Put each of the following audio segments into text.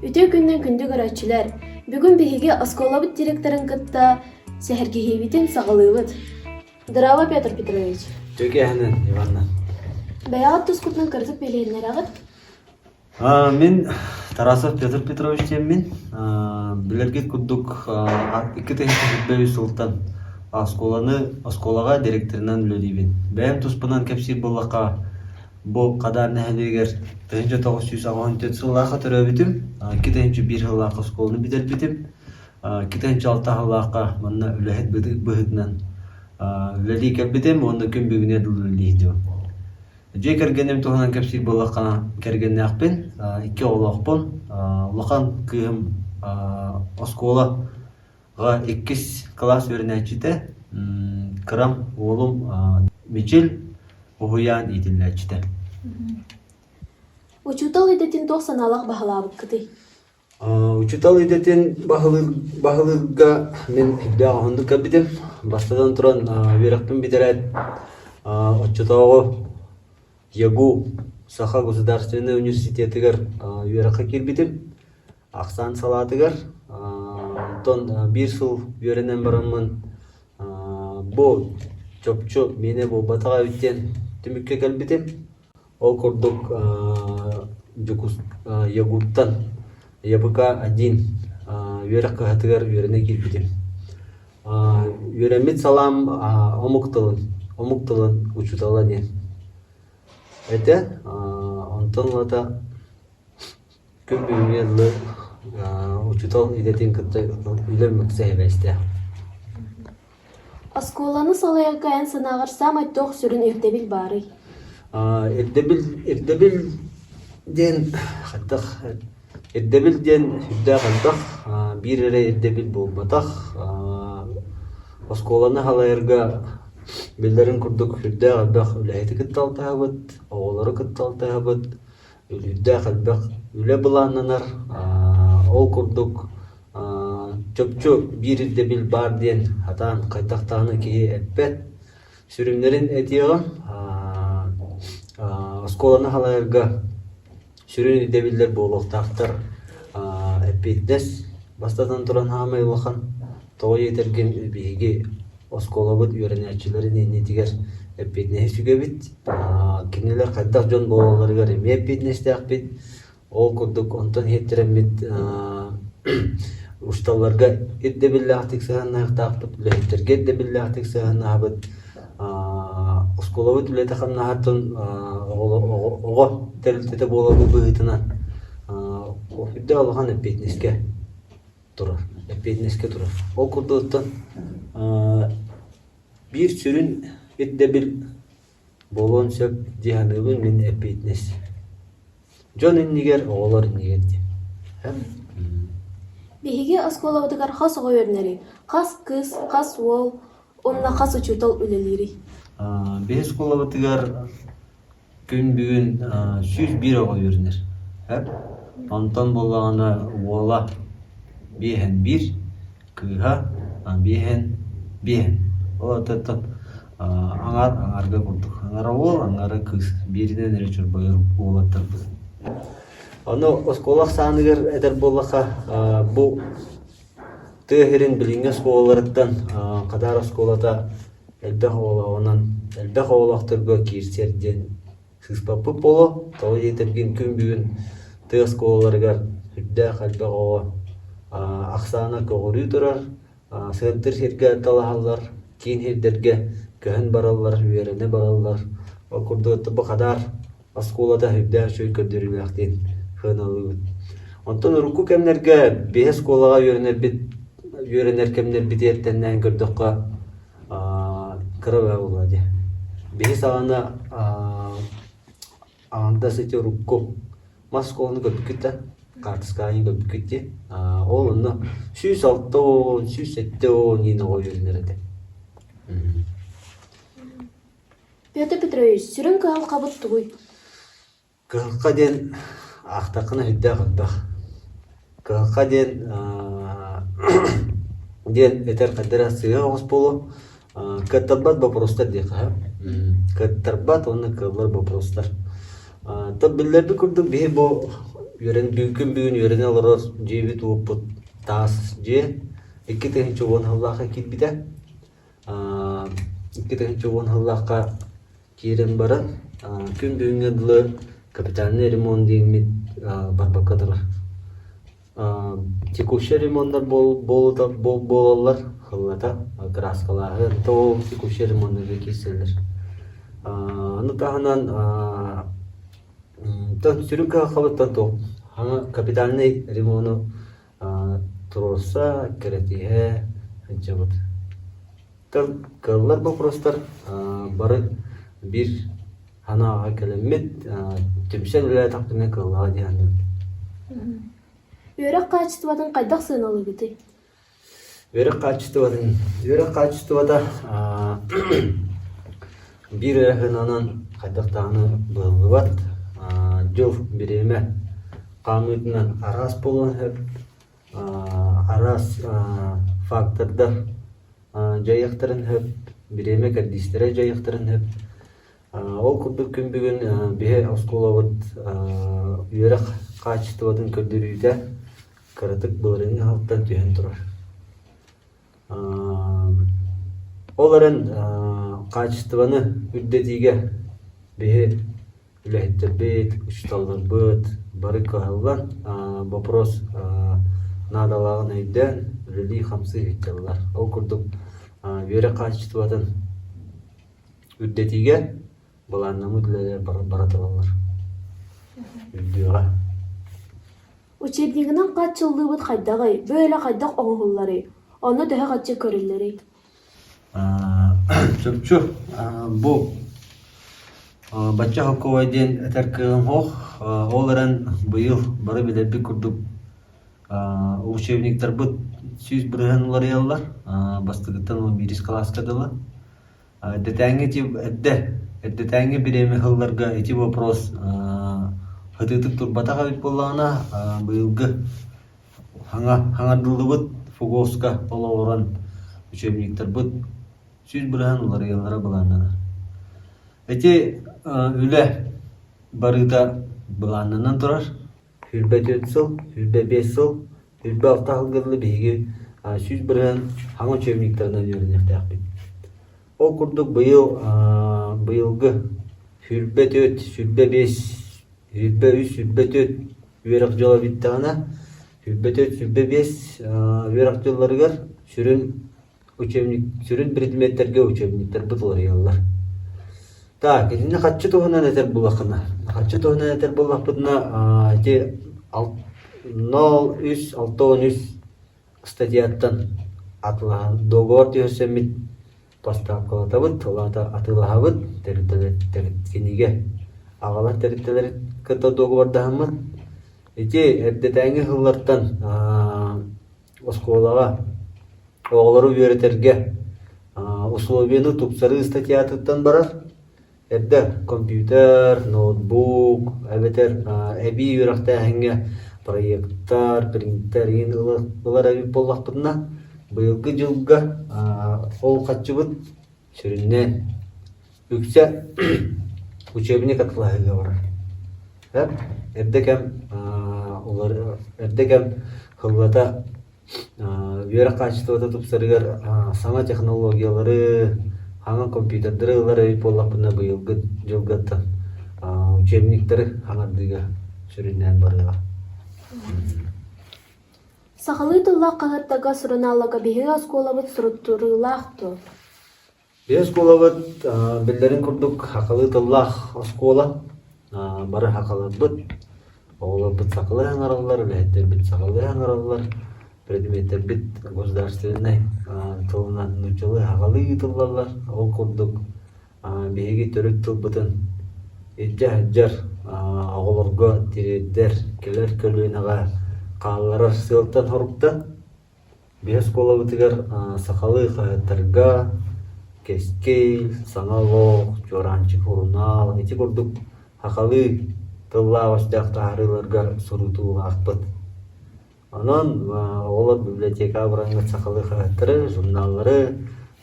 Үтүө күнүнэн күндү көрөөччүлэр! Бүгүн биһиги оскуолабыт директорын кытта сэһэргэһиибитин саҕалыыбыт. Здорово, Петр Петрович! Үтүө киэһэнэн, Иванна. Бэйэҕит тускутунан кыратык билиһиннэрэҕит? Мин Тарасов Петр Петрович диэммин. Билэргит курдук, 2023 сылтан оскуоланы оскуолаҕа директорынан үлэлиибин. Бэйэм туспунан кэпсиир буоллахха, бу Хадаар нэһилиэгэр 1984 сыллаахха төрөөбүтүм, 2001 сыллаахха оскуоланы бүтэрбитим, 2006 сыллаахха манна үлэһит быһыытынан үлэлии кэлбитим уонна күн бүгүнэ дылы үлэлии сылдьабын. Дьиэ кэргэним туһунан кэпсиир буоллахха, кэргэннээхпин, икки оҕолоохпун. Улахан кыыһым оскуолаҕа иккис кылаас үөрэнээччитэ, кырам уолум Мичил уһуйаан иитиллээччитэ. Учуутал идэтин туох санаалаах баһылаабыккытый? Учуутал идэтин баһылыырга мин үрдээх уһуннук кэлбитим. Бастатан туран, үөрэхпин бүтэрээт, оччотооҕу ЯГУ Саха государственнай университетыгар үөрэххэ киирбитим. Ахсаан салаатыгар. Онтон биир сыл үөрэнэн бараммын, бу чопчу миэнэ буолбатах эбит диэн түмүккэ кэлбитим. Ол курдук Якуттан ЯПК-1 үөрэх кыһатыгар үөрэнэ киирбитим. Үөрэммит салаам омук тылын, омук тылын учуутала диэн этэ. Онтон ылата Күн бүгүҥҥэ дылы учуутал идэтин кытта үлэм ыкса сибээстээх. Оскуоланы салайарга эн санааҕар саамай туох сүрүн ирдэбил баарый? Ирдэбил ирдэбил диэн хайдах ирдэбил диэн сүрдээх элбэх, биир эрэ ирдэбил буолбатах. Оскуоланы салайарга биллэрин курдук сүрдээх элбэх үлэһити кытта алтыһабыт, оҕолору кытта алтыһабыт, Үлүрдээх элбэх үлэ былааннанар. Ол курдук чопчу биир ирдэбил баар диэн сатаан хайдах даҕаны киһи эппэт. Сүрүннэрин этиэҕим. Оскуоланы халайарга сүрүн ирдэбиллэр буолуохтаахтар. Эппиэтинэс бастатан туран саамай улахан. Тоҕо диэтэргин биһиги оскуолабыт үөрэнээччилэрин иннитигэр эппиэтинэһи сүгэбит. Кинилэр хайдах дьон буолалларыгар эмиэ эппиэтинэстээхпит. Ол курдук онтон иһиттэрэммит учууталларга ирдэбиллээхтик сыһыаннаһыахтаахпыт, үлэһиттэргэ ирдэбиллээхтик сыһыаннаһабыт. Оскуолабыт үлэтэ-хамнаһыттан оҕо тэрилтэтэ буоларбыт быһыытынан үрдэ улахан эппиэтинэскэ турар, эппиэтинэскэ турар. Ол курдуктан биир сүрүн ирдэбил буолуон сөп дии саныыбын мин эппиэтинэс. Дьон иннигэр, оҕолор иннигэр диэн. Биһиги оскуолабытыгар хас оҕо үөрэнэрий? Хас кыыс, хас уол уонна хас учуутал үлэлиирий? Биһи оскуолабытыгар Күн бүгүн 101 оҕо үөрэнэр. Онтон буоллаҕына уола биэһэн биир, кыыһа биэһэн биэһэн. Ол оттон аҥаар аҥаарга курдук. Аҥара уол, аҥара кыыс. Бииринэн эрэ чорбойор уолаттарбыт. Ону оскуола ахсааныгар этэр буоллахха, бу тыа сирин билиҥҥи оскуолаларыттан Хадаар оскуолата Элбэх оҕолооҕунан элбэх оҕолоохторго киирсэр диэн сыыспаппыт буолуо. Тоҕо диэтэргин күн бүгүн тыа оскуолаларыгар сүрдээх элбэх оҕо ахсаана көҕүрүү турар, сыантыр сиргэ талаһаллар, киин сирдэргэ көһөн бараллар, үөрэнэ бараллар. Ол курдук бу Хадаар оскуолата сүрдээх үчүгэй көрдөрүүлээх диэн сыаналыыбыт. Онтон урукку кэмнэргэ биһи оскуолаҕа үөрэнэрбит үөрэнэр кэмнэрбитигэр тэннээн көрдөххө кыра баа буолуо дии. Биһи саҕана аҥардас ити урукку мас оскуоланы көрбүккүт да хаартыскаҕа көрбүккүт дии. Ол онно 160, 170 иин оҕо үөрэнэр этэ. Петр Петрович, сүрүн кыһалҕабыт тугуй? Кыһалҕа диэн аахтаххына сүрдээх элбэх. Кыһалҕа диэн диэн этэр хайдах сыыһа оҕус буолуо. Кыаттарбат боппуруостар диэххэ сөп. Кыаттарбат уонна кыаллар боппуруостар. То биллэрбит курдук биһи бу Үөрэн күн бүгүн үөрэнэ олорор дьиэбит-уоппут таас дьиэ 2010 сыллаахха киирбитэ. 2010 сыллаахха киирэн баран күн бүгүҥҥэ дылы капитальный ремонт диэммит барбакка турар. Текущий ремоннар буолаллар сыллата кырааскалааһын то текущий ремоннарга киирсэллэр. Ону таһынан сүрүн кыһалҕабыттан туох саҥа капитальнай ремону туруорса, кэрэтиһэ сылдьабыт. Кыаллар боппуруостар бары биир санааҕа кэлэммит, түмсэн үлэлээтэхпинэ кыаллаҕа дии саныыбын. Үөрэх хаачыстыбатын хайдах сыаналыыгытый? Үөрэх хаачыстыбатын үөрэх хаачыстыбата биир эрэ сыананан хайдах даҕаны быһыллыбат. Дьыл бириэмэ хаамыытынан араас буолуон сөп. Араас фактордар дьайыахтарын сөп, бириэмэ кэрдиистэрэ дьайыахтарын сөп. Ол курдук күн бүгүн биһи оскуолабыт үөрэх хаачыстыбатын көрдөрүүтэ кыратык былырыыҥҥы аһылыктан түһэн турар. Ол эрэн хаачыстыбаны үрдэтиигэ биһи үлэһиттэрбит, учууталларбыт бары кыһаллан вопрос наадалааҕын өйдөөн үлэлии-хамсыы сылдьаллар. Ол курдук үөрэх хаачыстыбатын үрдэтиигэ былааннаммыт үлэлэр бара тураллар. Үрдүөҕэ. Учебнигынан хааччыллыыбыт хайдаҕый, бу үлэ хайдах оҥоһулларый, онно төһө харчы көрүллэрий? Чопчу бу бачча холкуобай диэн этэр кыаҕым суох. Ол эрэн быйыл бары билэрбит курдук учебниктарбыт 100% уларыйаллар. Бастакыттан 11 кылааска дылы. Эрдэтээҥҥи ити эрдэ эрдэтээҥҥи бириэмэ ыһылларга ити вопрос сытыытык турбатах эбит буоллаҕына, быйылгы хаҥа хаҥардыллыбыт ФГОС-ка олоҕуран учебниктарбыт 100% уларыйаллара былааннанар. Ити үлэ барыыта былааннанан турар. 24 сыл, 25 сыл, 26 сылга дылы биһиги 100% хаҥа учебниктарынан үөрэниэхтээхпит. Ол курдук быйыл быйылгы 24, 25, 23, 24 үөрэх дьыла бүттэҕинэ 24, 25 үөрэх дьылларыгар сүрүн учебник сүрүн предметтэргэ учебниктарбыт уларыйаллар. Так, итиннэ харчы туһунан этэр буоллаххына, харчы туһунан этэр буоллахпытына, ити 03 63 статьяттан атылаһан договор түһэрсэммит поставкалатабыт, ол аата атыылаһабыт, тэрилтэлэр кинигэ аҕалар тэрилтэлэри кытта договордаһаммыт. Ити эрдэтээҥи сыллартан оскуолаҕа оҕолору үөрэтэргэ условиены тупсарыы статьятыттан барар. Эрдэ компьютер, ноутбук эбэтэр эбии үөрэхтээһиҥҥэ проектар, принтер игин ылар эбит буоллахпытына, быйылгы дьылга ол харчыбыт сүрүннээн үксэ учебник атыылаһыыга барар. Эрдэ кэм эрдэ кэм сыллата Үөрэх хаачыстыбата тупсарыгар саҥа технологиялары, саҥа компьютердары ылар эбит буоллахпына быйылгы дьылгаттан учебниктары хаҥардыыга сүрүннээн барыаҕа. Сахалыы тыллаах хаһыаттарга сурунаалларга биһиги оскуолабыт суруттарыылаах дуо? Биһи оскуолабыт биллэрин курдук сахалыы тыллаах оскуола. Бары сахаларбыт, оҕолорбут сахалыы саҥараллар, үлэһиттэрбит сахалыы саҥараллар, предметтэрбит государственнай тылынан нууччалыы сахалыы ыытыллаллар. Ол курдук биһиги төрүт тылбытын илдьэ сылдьар, оҕолорго тириэрдэр, кэлэр көлүөнэҕэ хаалларар сыалтан-соруктан Биһи оскуолабытыгар сахалыы хаһыаттарга «Кэскил», «Саҥа олох», «Чуораанчык» сурунаал ити курдук сахалыы тыллаах-өстөөх таһаарыыларга сурутуулаахпыт. Онон оҕолор библиотекаҕа бараҥҥыт сахалыы хаһыаттары, журналлары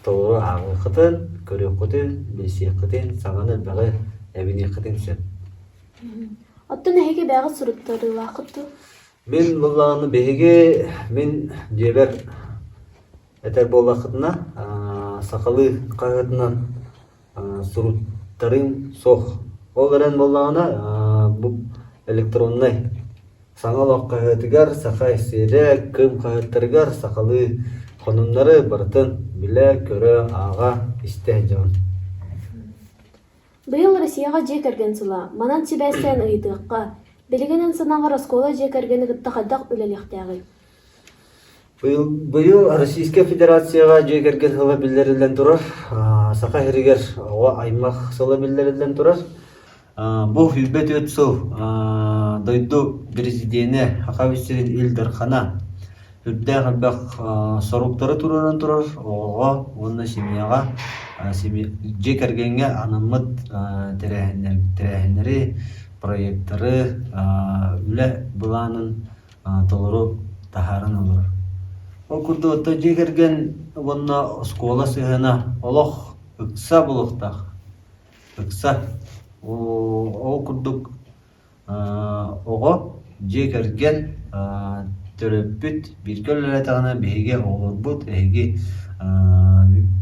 толору ааҕыаххытын, көрүөххүтүн, билсиэххитин, саҥаны элбэҕи эбиниэххитин сөп. Оттон эһиги бэйэҕит суруттарыылааххыт дуо? Мин буоллаҕына биһиги мин дьиэбэр этэр буоллаххытына сахалыы хаһыатынан суруттарыым суох. Ол эрэн буоллаҕына бу электроннай саҥа олох хаһыатыгар Саха сирэ, Кыым хаһыаттарыгар сахалыы сонуннары барытын билэ, көрө, ааҕа, истэ сылдьабын. Быйыл Россияҕа дьиэ кэргэн сыла. Манан сибээстээн ыйытыахха, билигин эн санааҕар оскуола дьиэ кэргэни кытта хайдах үлэлиэхтээҕий? Быйыл, быйыл Российскай Федерацияҕа дьиэ кэргэн сыла биллэриллэн турар. Саха сиригэр оҕо аймах сыла биллэриллэн турар. Бу 24 сыл дойду президенэ Саха сирин Ил Дархана үрдээх элбэх соруктары туруоран турар оҕоҕо уонна семьяҕа дьиэ кэргэҥҥэ анаммыт тэрээһиннэри, проектары, үлэ былаанын толору таһааран олорор. Ол курдук оттон дьиэ кэргэн уонна оскуола сыһыана олох ыкса буолуохтаах. Ыкса. Ол курдук оҕо, дьиэ кэргэн, төрөппүт бииргэ үлэлээтэҕинэ биһиги оҕолорбут, эһиги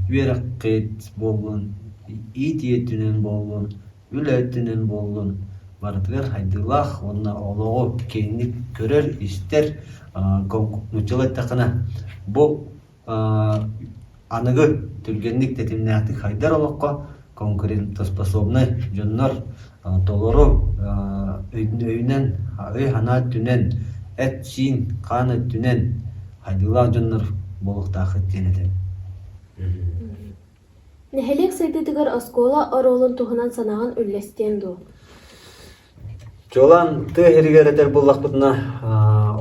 үөрэххит буоллун, иитии өттүнэн буоллун, үлэ өттүнэн буоллун, барытыгар хайдыылаах уонна олоҕу киэҥник көрөр, истэр, нууччалыы эттэххинэ, бу аныгы түргэнник тэтимнээхтик хайдар олоххо конкурентоспособнай дьоннор толору өйүнэн, өй-санаа өттүнэн, эт-сиин, хаан өттүнэн хайдыылаах дьоннор буолуохтааххыт диэн этэбин. Нэһилиэк сайдыытыгар оскуола оруолун туһунан санааҕын үллэстиэн дуо? Чуолаан тыа сиригэр этэр буоллахпытына,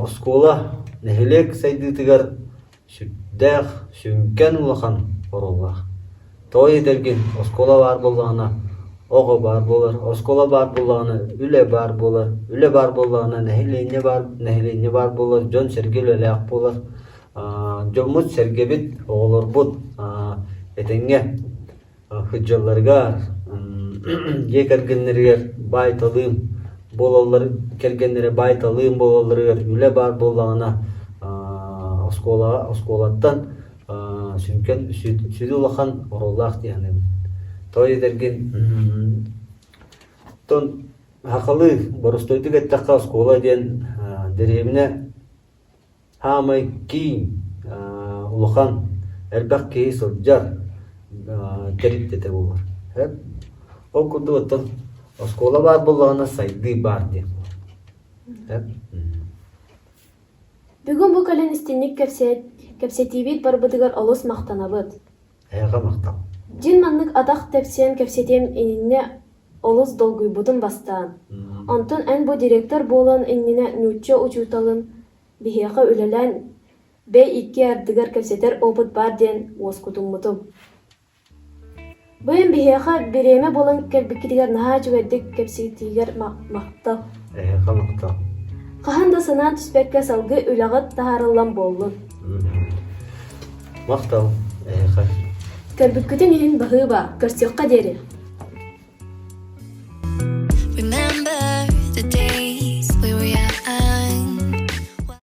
оскуола нэһилиэк сайдыытыгар сүрдээх, сүҥкэн улахан оруоллаах. Тоҕо диэтэргин, оскуола баар буоллаҕына, оҕо баар буолар, оскуола баар буоллаҕына, үлэ баар буолар, үлэ баар буоллаҕына, нэһилиэнньэ баар, нэһилиэнньэ баар буолар, дьон-сэргэ үлэлээх буолар. Дьоммут-сэргэбит, оҕолорбут этэҥҥэ сылдьалларыгар, дьиэ кэргэннэригэр баай-талыым буолаллар, кэргэннэрэ баай-талыым буолалларыгар үлэ баар буоллаҕына оскуолаҕа оскуолаттан сүҥкэн сүдү улахан оруоллаах дии саныыбын. Тоҕо диэтэргин оттон сахалыы боростуойдук эттэххэ оскуола диэн дэриэбинэ Хаамай киин, улахан, элбэх киһи сылдьар тэрилтэтэ буолар. Ол курдук оттон оскуола баар буоллаҕына сайдыы баар диэн. Бүгүн бу кэлин истинник кэпсэтиибит барбытыгар олус махтанабыт. Эһиэхэ махтал. Дьин маннык атах тэпсиэн кэпсэтиэм иннинэ олус долгуйбутум бастаан. Онтон эн бу директор буолан иннинэ нуучча учууталын биһиэхэ үлэлээн бэй икки ардыгар кэпсэтэр опыт баар диэн уоскутуммутум. Бу эн биһиэхэ бириэмэ буолан кэлбиккитигэр наһаа үчүгэйдик кэпсэтиигэр махтал. Эһиэхэ махтал. Хаһан да санаан түспэккэ салгыы үлэҕит таһаарыллан буоллун. Махтал, эһиэхэ. Көрбүккүтүн иһин баһыыба, көрсүөххэ диэри.